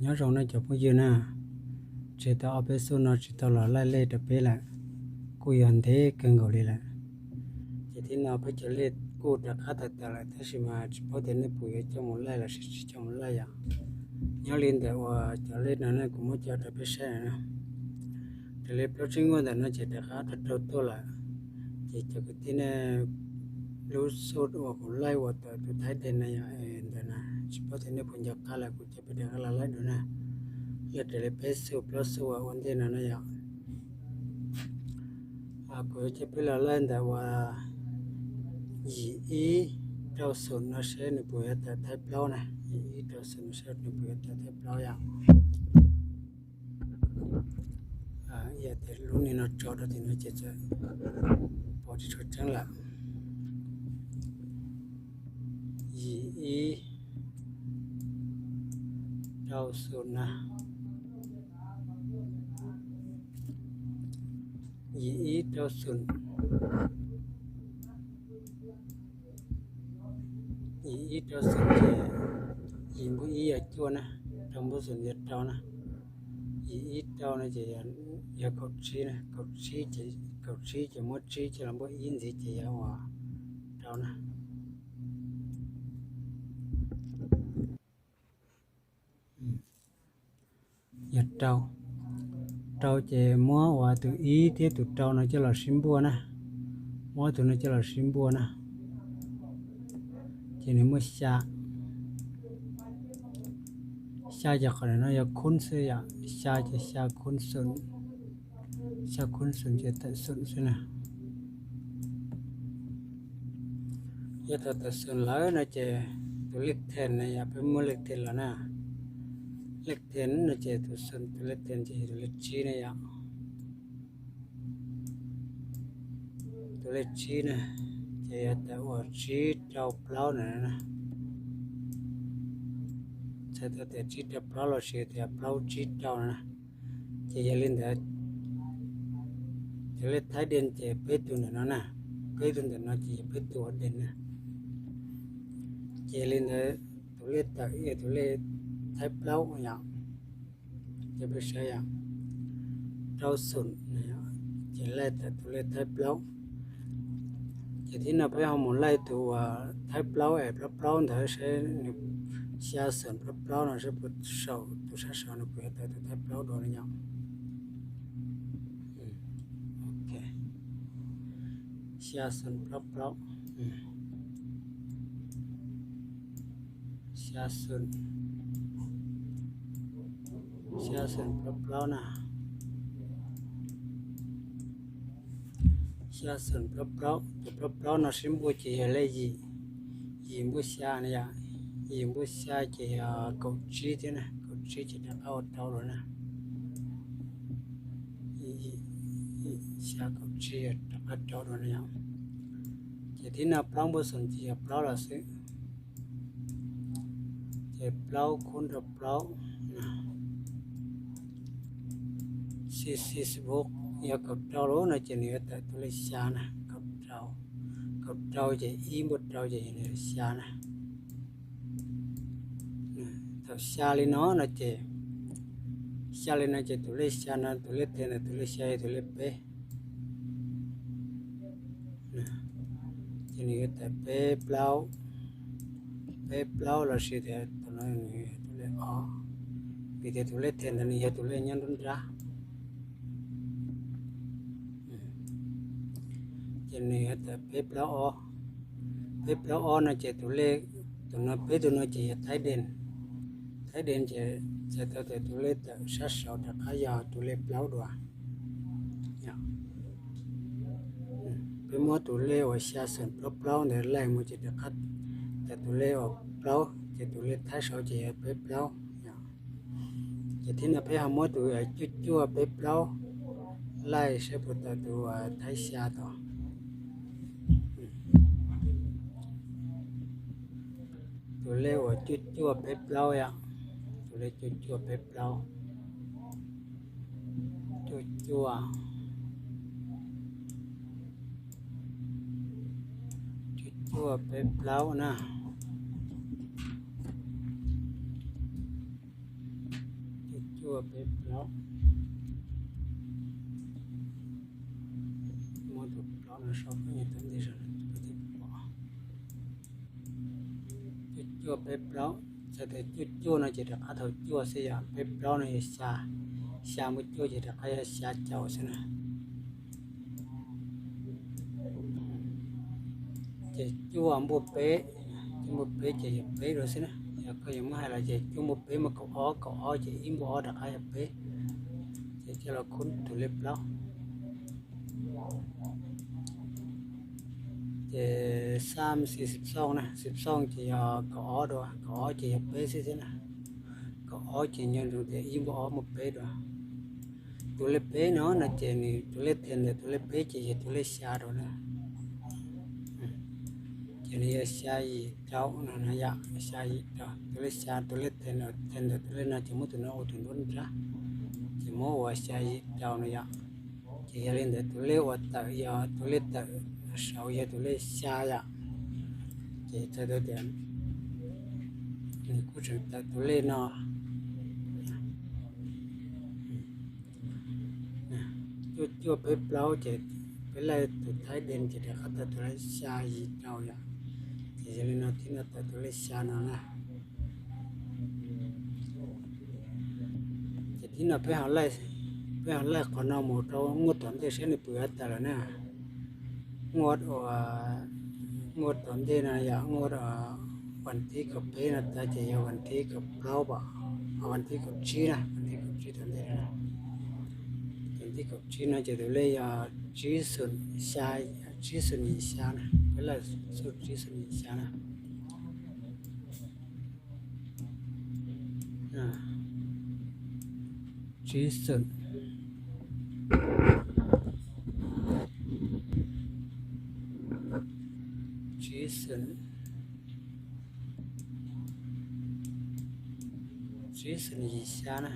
Nyob zoo nej cov phooj ywg na, tsis tau ob peb xuj no tsis tau los laij lej rau peb lawm, kuj yog ntev kawg nkaus li lawm. Ces thib no peb cov lej kuj rov qab tawm tawm lawm tab sis mas tsis paub tias nej puas yuav coj mus laij los sis tsis coj mus laij yom. Nyob li ntawm uas cov lej no ne kuv muab coj rau peb saib na, raws li plaub tsib nkuaj ntawm no ces rov qab rau rau tuaj lawm. Ces cov kwv tij nej, lub xuj uas kuv laij uas tawm tus thaib dees na yom, ntawm na, tsis paub tias nej puas nco qab lawm, kuv coj peb rov qab los laij dua na. Yog raws li peb xuj plaub xuj uas ua ntej no na yom. Kuv yuav coj peb los laij ntawm uas yim ib rau xum no seb nws puas yuav tawm thaib plaub na, yim ib rau xum no seb nws puas yuav tawm thaib plaub yom. Yog tias lub niag no tso rau tim no ces txawm pom tsis tshua tseeb lawm. Yim ib rau xum na, yim ib rau xum, yim ib rau xum ces yim npuj ib yog cuaj na, rau npuj xum yog rau na, yim ib rau no ces yog kaum tsib na, kaum tsib ces muab tsib coj los npuj ib ntxiv ces yog uas rau na. Yog rau, rau ces muab uas tus ib thiab tus rau no coj los sib npuaj na, muab tus no coj los sib npuaj na, ces nws muaj xya. Xya ces qhov no yog khub xwb yom, xya ces xya khub xum, xya khub xum ces tawm xum xwb na. Yog thaum tawm xum lawm no ces tus lej thees na yom, peb muab lej thees los na, lej thees no ces tus xum tus lej thees ces yog tus lej tsib na yom. Tus lej tsib na, ces yog tawm uas tsib rau plaub na, txhais tau tias tsib rau plaub los sis tias plaub tsib rau na. Ces yog li ntawd, tus lej thaib dees ces peb tus ntawm no na, peb tus ntawm no ces yog peb tus ua dees na. Ces yog li ntawd, tus lej tawm yog tus lej thaib plaub yom. Ces peb saib yom, rau xum, ces laij tawm tus lej thaib plaub. Ces thib no peb ho mus laij tus uas thaib plaub es plaub plaub ntawd saib nws, xya xum plaub plaub no saib puas saum tus sab saud no puas yog tawm tus thaib plaub dua no yom. Xya xum plaub plaub, xya xum, xya xum plaub plaub na. Xya xum plaub plaub, tus plaub plaub no sib npuaj ces yog lej yim, yim npuaj xya na yom, yim npuaj xya ces yog kaum tsib thiab na, kaum tsib ces rov qab ua rau lawm na. Xya kaum tsib rov qab rau lawm na yom. Ces thib no plaub npuaj xum ces yog plaub los xwb. Ces plaub khub rau plaub, xi xi xi vub, yog kaum rau lawm no ces nws yuav tawm tus lej xya na, kaum rau, kaum rau ces ib npuaj rau ces nws yog xya na. Thaum xya li no no ces, xya li no ces tus lej xya no tus lej thees ntawm tus lej xya yog tus lej peb. Ces nws yuav tawm peb plaub, peb plaub los sis tias tus no nws yog tus lej ob, vim tias tus lej thees ntawd nws yog tus lej nyob nruab nrab. Ces nws yuav tawm peb plaub ob, peb plaub ob no ces tus lej, tus no peb tus no ces yog thaib dees, thaib dees ces txhais tau tias tus lej tawm sab saud rov qab yog tus lej plaub dua. Peb muab tus lej uas xya xum plaub plaub ntawd laij mus ces rov qab tawm tus lej uas plaub ces tus lej thaib saud ces yog peb plaub. Ces thib no peb ho muab tus cuaj cuaj peb plaub laij saib puas tawm tus thaib xya tod. Tus lej uas cuaj cuaj peb plaub yom, tus lej cuaj cuaj peb plaub, cuaj cuaj, cuaj cuaj peb plaub na. Peb plaub, muab tus plaub no sau peb nyob tom ntej, cuaj cuaj peb plaub. Txhais tias cuaj cuaj no ces rov qab thaum cuaj xwb, yog peb plaub no yog xya, xya muaj cuaj ces rov qab yog xya caum xwb na. Ces cuaj npuaj peb, cuaj npuaj peb ces yog peb dua xwb na. Yog koj yuav muab hais los ces cuaj npuaj peb muaj kaum ob, kaum ob ces ib npuaj ob rov qab yog peb, ces coj los khub tus lej plaub. Ces xam xis xib xooj na, xib xooj ces yog kaum ob dua, kaum ob ces yog peb xwb xwb na. Kaum ob ces nco ntsoov tias ib npuaj ob muaj peb dua. Tus lej peb no no ces nws tus lej thim ntawm tus lej peb ces yog tus lej xya dua na. Ces nws yog xya yim rau no na yom, xya yim rau. Tus lej xya, tus lej thim ntawm tus lej no ces muab tus no ua tus nruab nrab, ces muab ua xya yim rau no yom. Ces yog li ntawd tus lej uas tawm yog tus lej tawm saud yog tus lej xya yom. Ces txhais tau tias nws kuj tseem tawm tus lej no. Cuaj cuaj peb plaub ces peb laij tus thaib dej ces rov qab tawm tus lej xya yim rau yom. Ces yog li no thib no tawm tus lej xya no na. Ces thib no peb, peb ho laij qhov no mus rau nqua tom ntej saib nws puas yuav tawm lawm na. Nqua, nqua tom ntej no yog nqua vas thib kaum peb no tas ces yog vas thib kaum plaub pom, vas thib kaum tsib na, vas thib kaum tsib tom ntej no. Vas thib kaum tsib no ces tus lej yog tsib xum xya, tsib xum yim xya na, peb laij xum tsib xum yim xya na. Tsib xum, tsib xum, tsib xum yim xya na.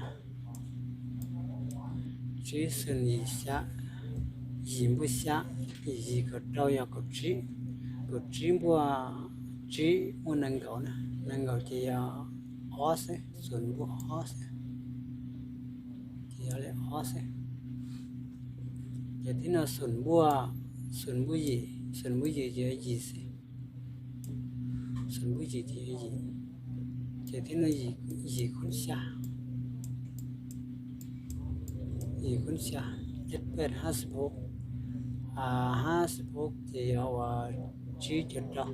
Tsib xum yim xya, yim npuaj xya, yim kaum rau yog kaum tsib, kaum tsib npuaj tsib muaj nees nkaum na, nees nkaum ces yog ob xwb, xum npuaj ob xwb, ces yog li ob xwb. Ces thib no xum npuaj, xum npuaj yim, xum npuaj yim ces yog yim xwb. Xum npuaj yim ces yog yim, ces thib no yim khub xya, yim khub xya, ib peb hab xi phob, hab xi phob ces yog uas tsib caug rau,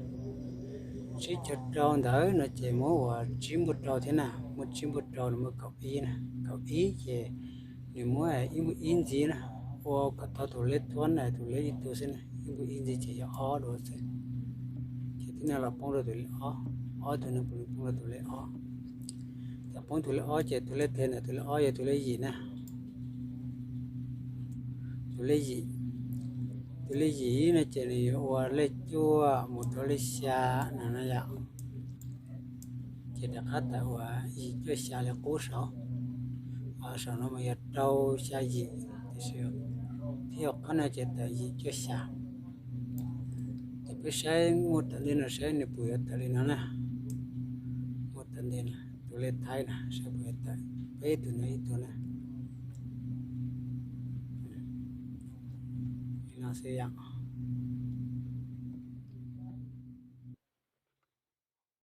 tsib caug rau ntawd no ces muab uas tsib npuaj rau thiab na, muab tsib npuaj rau no muaj kaum ib na, kaum ib ces nws muab ib npuaj ib ntxiv na, ua kom tau tus lej thuab na, tus lej ib tug xwb na, ib npuaj ib ntxiv ces yog ob dua xwb. Ces thib no los poob rau tus lej ob, ob tug no poob rau tus lej ob. Thaum poob tus lej ob ces tus lej thim ntawm tus lej ob yog tus lej yim na. Tus lej yim, tus lej yim no ces nws yuav ua lej cuaj mus rau lej xya no na yom. Ces rov qab tawm uas yim cuaj xya li qub saud, saum no mas yog rau xya yim, tiam sis thib qhov no ces tawm yim cuaj xya. Ces peb saib nqua tom ntej no saib nws puas yuav tawm li no na. Nqua tom ntej no tus lej thaib na saib puas yuav tawm, peb tus no ib tug na. Li no xwb yom.